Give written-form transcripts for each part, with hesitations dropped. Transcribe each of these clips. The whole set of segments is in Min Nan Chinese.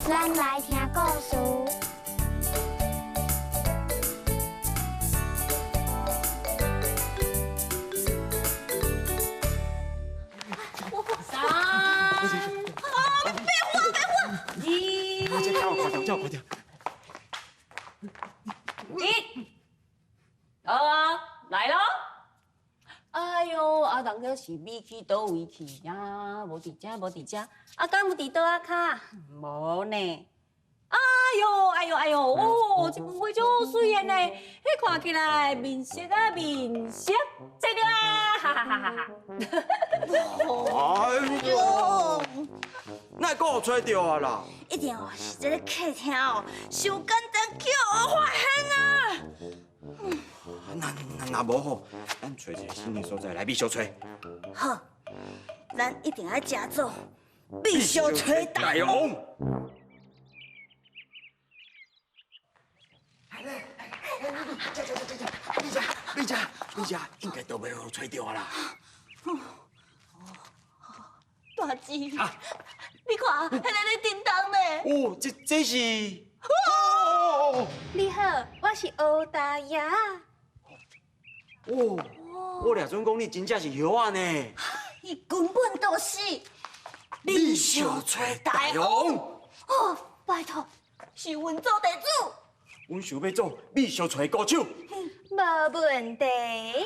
咱來聽故事。三，啊，白花白花，二，這我看到，這我看到。一，好啊，來咯！哎喲，啊，人家是欲去佗位去呀？無佇遮，無佇遮，啊，敢有佇桌仔跤？無呢。哎喲，哎喲，哎喲，哦，這盆花足媠的呢，彼看起來面色啊面色，這著啊，哈哈哈哈哈！哎喲，哪會閣予揣著啊啦？一定哦是這个客廳哦，傷簡單去予發現啊！那那那無好，咱揣一个新的所在來欲相揣。好，咱一定愛食做欲相揣大王。來來來，你這、你這、你這，應該都袂予揣著啊啦。大姊，你看，彼个咧叮當呢？哦，這是。哦。你好，我是烏大爺。哦，我掠準講你真正是葉仔呢。伊根本就是欲相揣大王。哦，拜託，是阮做地主。阮想欲做欲相揣高手。無問題。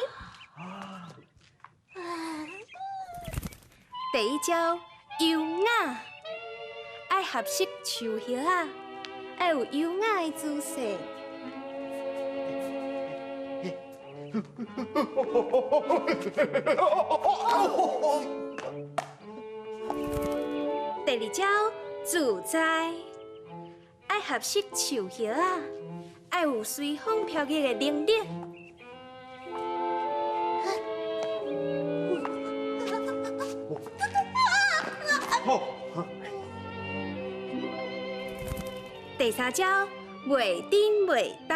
第一招，優雅，愛學識樹葉仔，愛有優雅的姿勢。第二招，自在，愛學識樹葉仔，愛有隨風飄逸的能力。第三招，袂振袂動。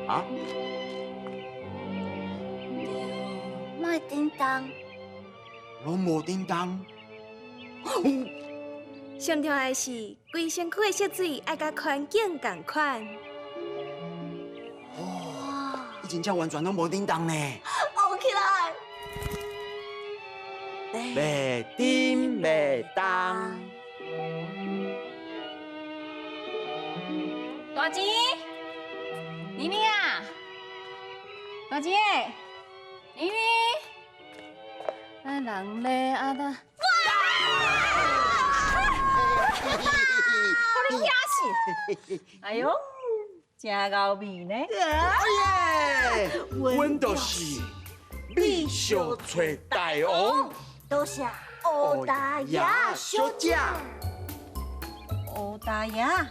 啊？對，莫叮當。攏無叮當。上重要的是，規身軀的色水愛佮環境仝款。哦，伊真正完全攏無叮當呢。學起來。袂振袂動。大姊，妮妮啊，大姊，妮妮，啊人咧啊呾，哇！予你嚇死！哎喲，真𠢕味呢！哎耶，阮就是欲相揣大王，多謝烏大爺小姐。烏大爺。